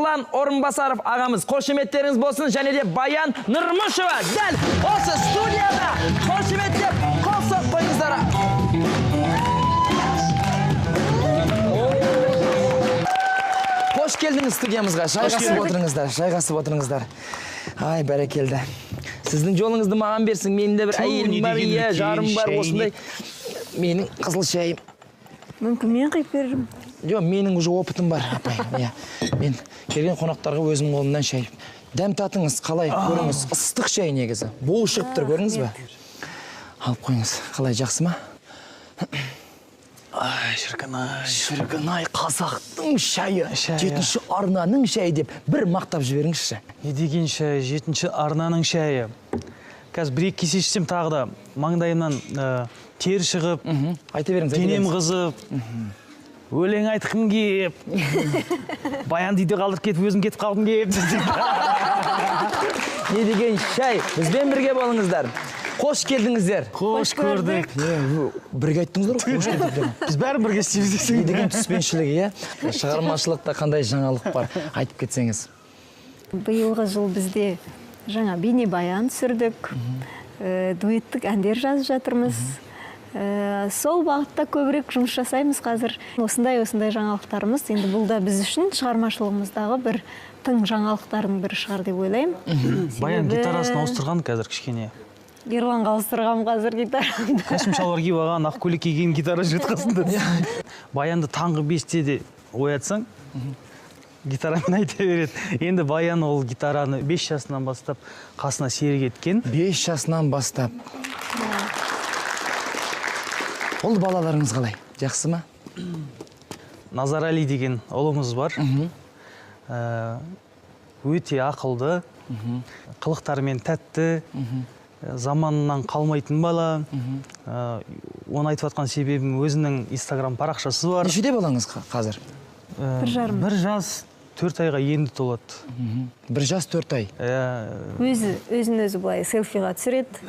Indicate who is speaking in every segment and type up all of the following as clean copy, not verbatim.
Speaker 1: Ерлан Орынбасаров ағамыз. Қошеметтеріңіз болсын, және де Баян Нұрмышева дәл осы студияда. Қошеметтеп қол соғып қойыңыздар. Қош келдіңіз студиямызға. Жайғасып отырыңыздар, жайғасып отырыңыздар. Ай, бәрекелді. Сіздің жолыңызды маған берсін. Менің де бір әйелім бар, иә, жарым бар, осындай. Менің қызыл шайым.
Speaker 2: Мүмкін мен құйып берермін.
Speaker 1: Жоқ, менің уже опытым бар, апай. Иә. Мен келген қонақтарға өзім қолымнан шай. Дәм татыңыз, қалай көріңіз. Ыстық шай негізі. Буы шығып тұр, көрдіңіз бе? Алып қойыңыз. Қалай, жақсы ма?
Speaker 3: Ай, шіркін ай.
Speaker 1: Шіркін ай, қазақтың шайы. Жетінші арнаның шайы деп бір мақтап жіберіңізші.
Speaker 3: Не деген шай, жетінші арнаның шайы. Қазір бір екі кесе ішсем тағы да маңдайымнан тер шығып,
Speaker 1: айта беріңіз,
Speaker 3: денем қызып, өлең айтқым кеп, Баянды үйде қалдырып кетіп, өзім кетіп қалғым кеп.
Speaker 1: Не деген шай, бізбен бірге болыңыздар. Қош келдіңіздер.
Speaker 3: Қош көрдік.
Speaker 1: Бірге айттыңыздар ғой, қош көрдік деп.
Speaker 3: Біз бәрін бірге істейміз десең.
Speaker 1: Не деген түспеншілік, иә? Шығармашылықта қандай жаңалық бар, айтып кетсеңіз.
Speaker 2: Биылғы жыл бізде жаңа бейнебаян түсірдік, дуэттік әндер жазып жатырмыз. Сол бағытта көбірек жұмыс жасаймыз қазір. Осындай-осындай жаңалықтарымыз. Енді бұл да біз үшін шығармашылығымыздағы бір тың жаңалықтардың бірі шығар деп ойлаймын.
Speaker 3: Баян гитарасын ауыстырған қазір кішкене.
Speaker 2: Ерланға ауыстырғам қазір гитарамды.
Speaker 3: Костюм шалбар киіп алған, ақ көйлек киген гитара жүреді қасында. Баянды таңғы 5-те де оятсаң, гитарамен айта береді. Енді Баян ол гитараны 5 жасынан бастап қасына серік еткен.
Speaker 1: 5 жасынан бастап. Ол балаларыңыз қалай? Жақсы ма?
Speaker 3: Назарали деген ұлымыз бар. Өте ақылды, қылықтарымен тәтті, заманынан қалмайтын бала. Оны айтып жатқан себебім өзінің Инстаграм парақшасы бар.
Speaker 1: Нешеде балаңыз қазір?
Speaker 3: 1 жас 4 айға енді толады.
Speaker 1: 1 жас 4 ай.
Speaker 2: Өзін өзі былай селфиға түсіреді.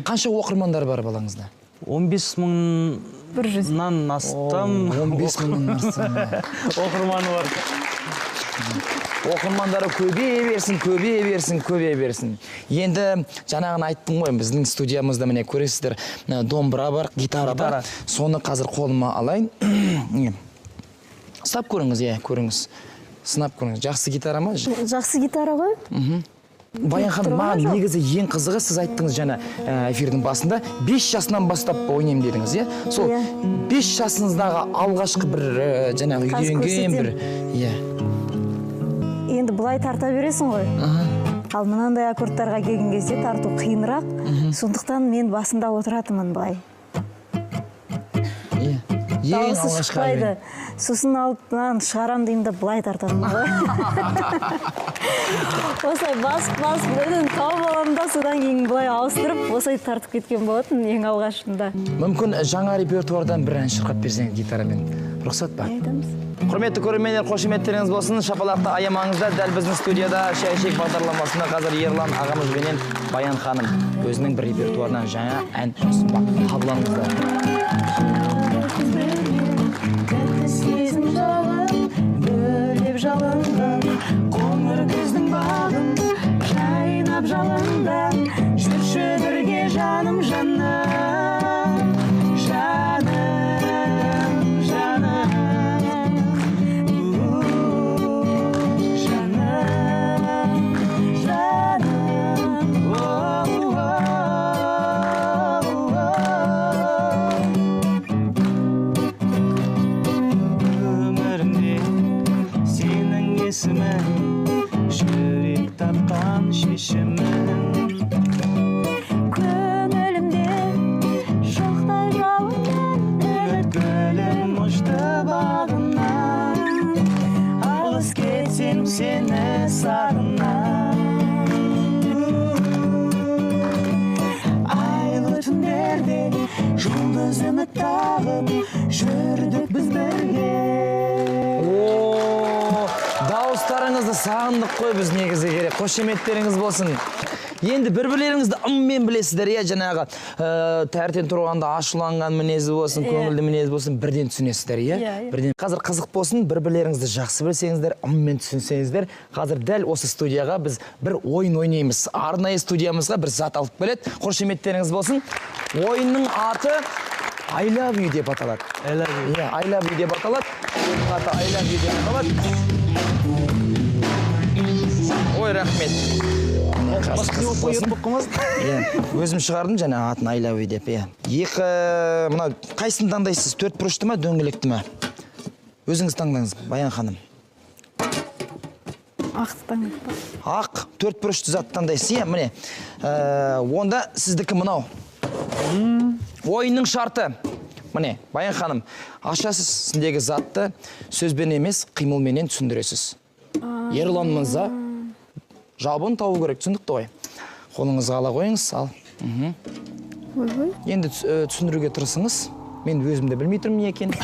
Speaker 1: Қанша оқырмандар бар балаңызда?
Speaker 3: 15 мыңнан астам.
Speaker 1: 15 мыңнан астам.
Speaker 3: Оқырманы бар.
Speaker 1: Оқырмандары көбейе берсін, көбейе берсін, көбейе берсін. Енді жаңағын айттым ғой, біздің студиямызда міне көресіздер, домбыра бар, гитара бар. Соны қазір қолыма алайын. Ұстап көріңіз, иә, көріңіз. Сынап көріңіз. Жақсы гитара ма?
Speaker 2: Жақсы гитара ғой.
Speaker 1: Баян ханым, маған негізі ең қызығы, сіз айттыңыз жаңа эфирдің басында, 5 жасынан бастап ойнаймын дедіңіз, иә? Сол 5 жасыңыздағы алғашқы бір жаңағы үйренген бір, иә.
Speaker 2: Енді былай тарта бересің ғой. Ал мынандай аккордтарға келген кезде тарту қиынырақ. Сондықтан мен басында отыратынмын былай. Дауысы шықпайды. Сосын алып мынаны шығарам деймін де былай тартамын ғой. Осылай басып-басып үнін тауып аламын да, содан кейін былай ауыстырып, осылай тартып кеткен болатын ең алғашында.
Speaker 1: Мүмкін жаңа репертуардан бір ән шырқап берсеңіз гитарамен. Рұқсат па?
Speaker 2: Айтамыз.
Speaker 1: Құрметті көрермендер, қошеметтеріңіз болсын. Шапалақты аямаңыздар. Дәл біздің студияда Шай ішейік бағдарламасында қазір Ерлан ағамыз бенен Баян ханым өзінің бір репертуарынан жаңа ән ұсынбақ. Қабыл алыңыздар.
Speaker 2: Сезім жағын, бөлеп жалынға, қоңыр күздің бағын, жайнап жалында, жүрші бірге жаным, жаным, жаным, жаным, жаным, жаным.
Speaker 3: Жүрек тапқан шешімін,
Speaker 2: көңілімде жоқтай жалынмен,
Speaker 3: үміт гүлім ұшты бағымнан, алыс кетсем сені сағынам. Айлы түндерде жұлдыз үміт тағып жүрдік біз бірге.
Speaker 1: Дауыстарыңызды сағындық қой біз негізі керек. Қошеметтеріңіз болсын. Енді бір-бірлеріңізді ыммен білесіздер, иә, жаңағы таңертең тұрғанда ашуланған мінезі болсын, көңілді мінезі болсын, бірден түсінесіздер, иә? Бірден. Қазір қызық болсын, бір-бірлеріңізді жақсы білсеңіздер, ыммен түсінсеңіздер, қазір дәл осы студияға біз бір ойын ойнаймыз. Арнайы студиямызға бір зат алып келеді. Қошеметтеріңіз болсын. Ойынның аты I love you деп аталады.
Speaker 3: I love you.
Speaker 1: Иә, I love you деп аталады. Ойынның аты I love you деп аталады. Ой, рахмет. Иә, өзім шығардым жаңа атын I love you деп, иә. Екі, мынау қайсысын таңдайсыз? Төрт бұрышты ма, дөңгелекті ма? Өзіңіз таңдаңыз, Баян ханым.
Speaker 2: Ақты таңдадық па?
Speaker 1: Ақ, төрт бұрышты зат таңдайсыз, иә, міне. Онда сіздікі мынау. Ойынның шарты. Міне, Баян ханым, ашасыз сіздегі затты сөзбен емес, қимылменен түсіндіресіз. Ерлан мырза жауабын табу керек, түсіндікті ғой. Қолыңызға ала қойыңыз, ал. Енді түсіндіруге тырысыңыз. Мен өзім де білмей тұрмын не екенін.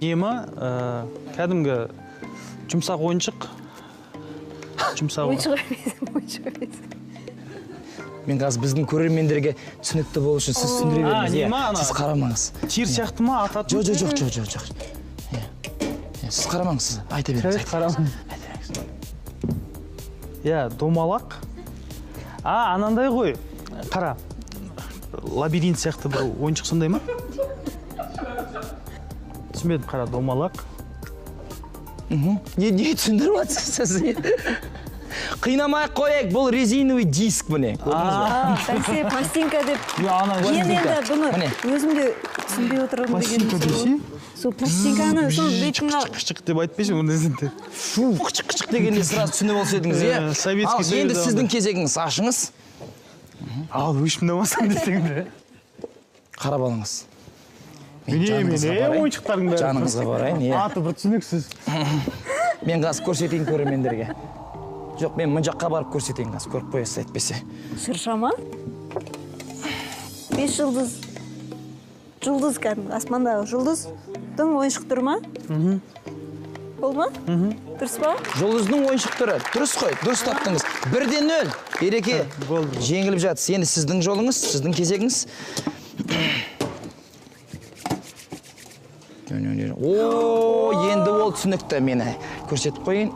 Speaker 3: Не ма, кәдімгі жұмсақ ойыншық. Жұмсақ
Speaker 2: ойыншық емес, ойыншық емес.
Speaker 1: Мен қазір біздің көрермендерге түсінікті болу үшін сіз түсіндіре беріңіз.
Speaker 3: Не ма, ана?
Speaker 1: Сіз қарамаңыз.
Speaker 3: Тир сияқты ма, ататын?
Speaker 1: Жоқ, жоқ, жоқ, жоқ, жоқ. Сіз қарамаңыз, сіз айта беріңіз.
Speaker 3: Қарамаңыз. Иә, домалақ. А, анандай ғой. Қара. Лабиринт сияқты бір ойыншық сондай ма? Түсінбедім, қара, домалақ.
Speaker 1: Не түсіндіріп жатсыз сіз? Қинамай қояйық, бұл резиновый диск міне. Көрдіңіз ба?
Speaker 2: Бәсе, пластинка деп. Мен енді бұны өзім де түсінбей отырмын деген.
Speaker 3: Пластинка десе?
Speaker 2: Сол пластинканы, сол бетін
Speaker 3: қышық деп айтпайсың, онда сен.
Speaker 1: Фу, қышық дегенде сразу түсініп алса едіңіз, иә?
Speaker 3: Советский Союз.
Speaker 1: Енді сіздің кезегіңіз, ашыңыз.
Speaker 3: Ал, өшімді алмасам десең де.
Speaker 1: Қарап алыңыз.
Speaker 3: Міне, ойыншықтардың бәрі.
Speaker 1: Жаныңызға барайын, иә.
Speaker 3: Аты бір түсініксіз.
Speaker 1: Мен қазір көрсетейін көрермендерге. Жоқ, мен мына жаққа барып көрсетейін қазір, көріп қоясыз әйтпесе.
Speaker 2: Шырша ма? 5 жұлдыз. Жұлдыз кәдімгі, аспандағы жұлдыздың ойыншық түрі ма? Болды ма? Дұрыс па?
Speaker 1: Жұлдыздың ойыншық түрі. Дұрыс қой, дұрыс таптыңыз. 1-0. Ереке, жеңіліп жатсыз. Енді сіздің жолыңыз, сіздің кезегіңіз. О, енді ол түсінікті, мені көрсетіп қояйын.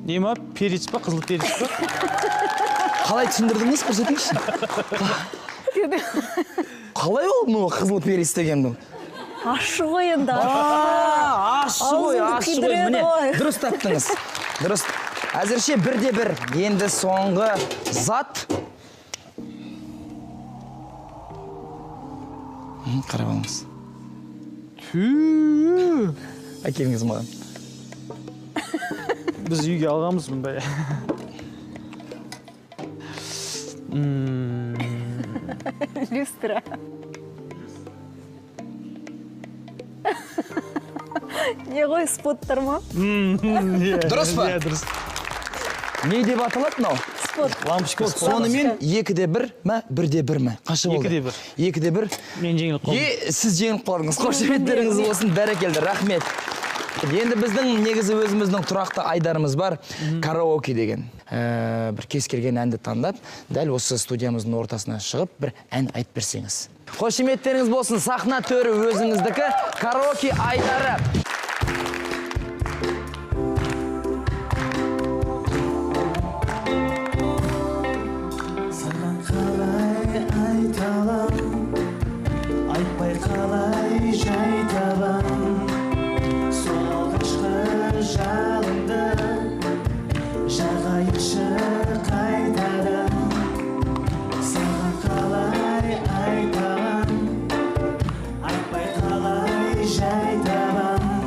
Speaker 3: Не ма, перец па, қызыл перец па?
Speaker 1: Қалай түсіндірдіңіз, көрсетіңізші. Қалай ол мынау қызыл перец деген бұл?
Speaker 2: Ащы ғой енді.
Speaker 1: Ащы ғой, ащы ғой. Міне, дұрыс таптыңыз. Дұрыс. Әзірше 1-1. Енді соңғы зат. Қарап алыңыз. Әкеліңіз маған.
Speaker 3: Біз үйге алғанбыз бұндай.
Speaker 2: Люстра. Не ғой, споттар ма?
Speaker 1: Дұрыс па?
Speaker 3: Иә, дұрыс.
Speaker 1: Не деп аталады мынау?
Speaker 2: Спот.
Speaker 3: Лампочка.
Speaker 1: Сонымен 2-1 ма, 1-1 ма? Қанша болды?
Speaker 3: 2-1.
Speaker 1: 2-1.
Speaker 3: Мен жеңіліп қалдым.
Speaker 1: Сіз жеңіліп қалдыңыз. Қошеметтеріңіз болсын, бәрекелді, рахмет. Енді біздің негізі өзіміздің тұрақты айдарымыз бар, караоке деген. Бір кез келген әнді таңдап, дәл осы студиямыздың ортасына шығып, бір ән айтып берсеңіз. Қошеметтеріңіз болсын, сахна төрі өзіңіздікі, караоке айдары.
Speaker 4: Саған қалай айталам, айтпай қалай жай табам. Сол алғашқы жалынды жағайыншы қайтадан. Саған қалай айталам, айтпай қалай жай табам.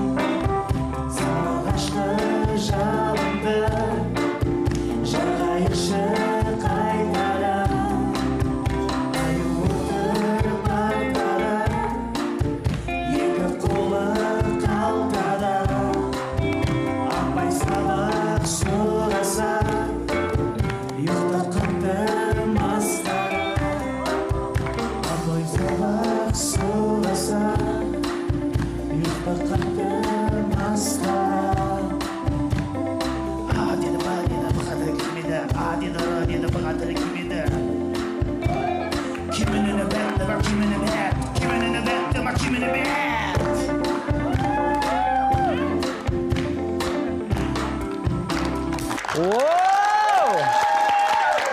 Speaker 1: Оу!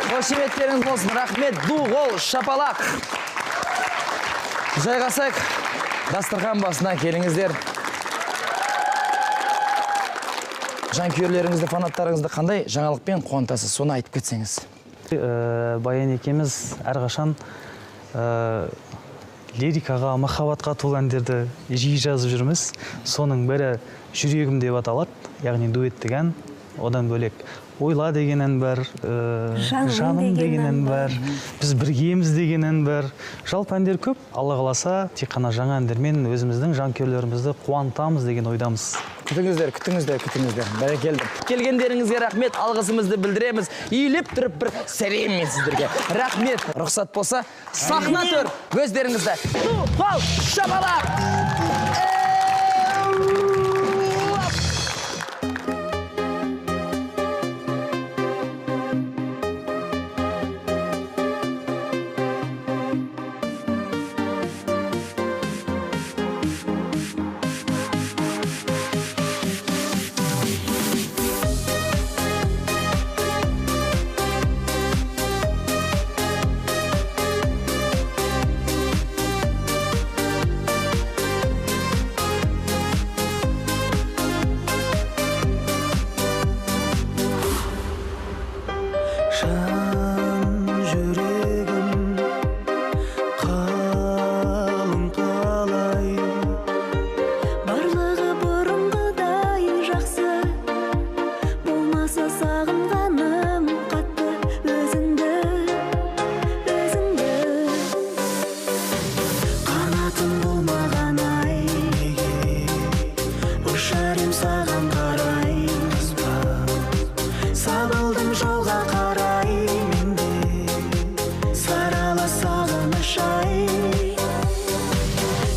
Speaker 1: Қошеметтеріңіз болсын, рахмет, ду қол шапалақ. Жайғасайық, дастархан басына келіңіздер. Жанкүйерлеріңізді, фанаттарыңызды қандай жаңалықпен қуантасыз, соны айтып кетсеңіз.
Speaker 3: Баян екеуміз әрқашан лирикаға, махаббатқа толы әндерді жиі жазып жүрміз. Соның бірі жүрегім деп аталады, яғни дуэттік ән. Одан бөлек ойла деген ән бар, жаным деген ән бар, біз біргеміз деген ән бар. Жалпы әндер көп. Алла қаласа, тек қана жаңа әндермен өзіміздің жанкүйерлерімізді қуантамыз деген ойдамыз.
Speaker 1: Күтіңіздер, күтіңіздер, күтіңіздер. Бәрекелді. Келгендеріңізге рахмет, алғысымызды білдіреміз. Иіліп тұрып бір сәлем мен сіздерге. Рахмет. Рұқсат болса, сахна төр өздеріңізді. Ду қол шапалақ!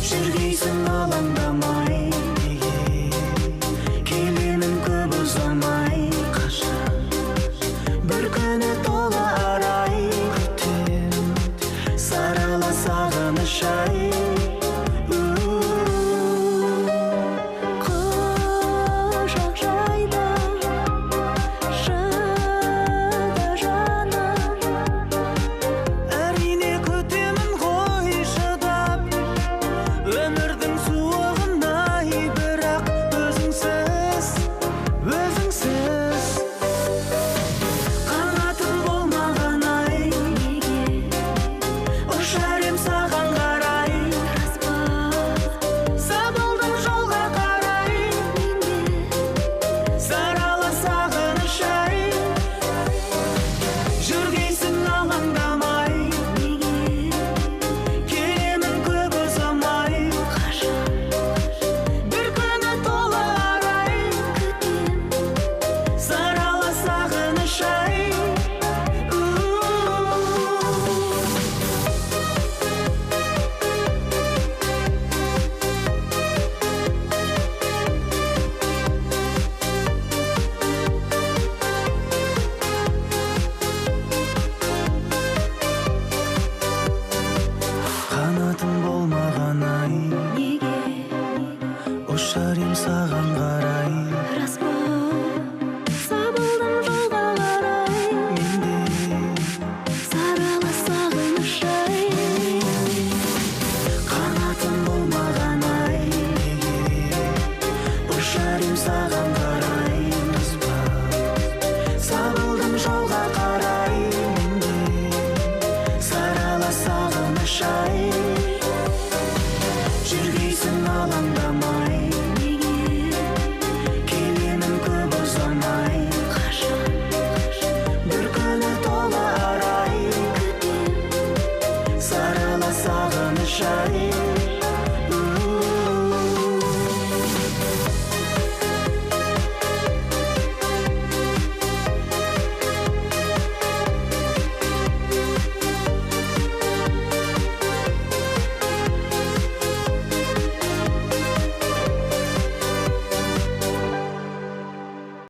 Speaker 4: Жүргейсің алаңдамай, келемін көп ұзамай.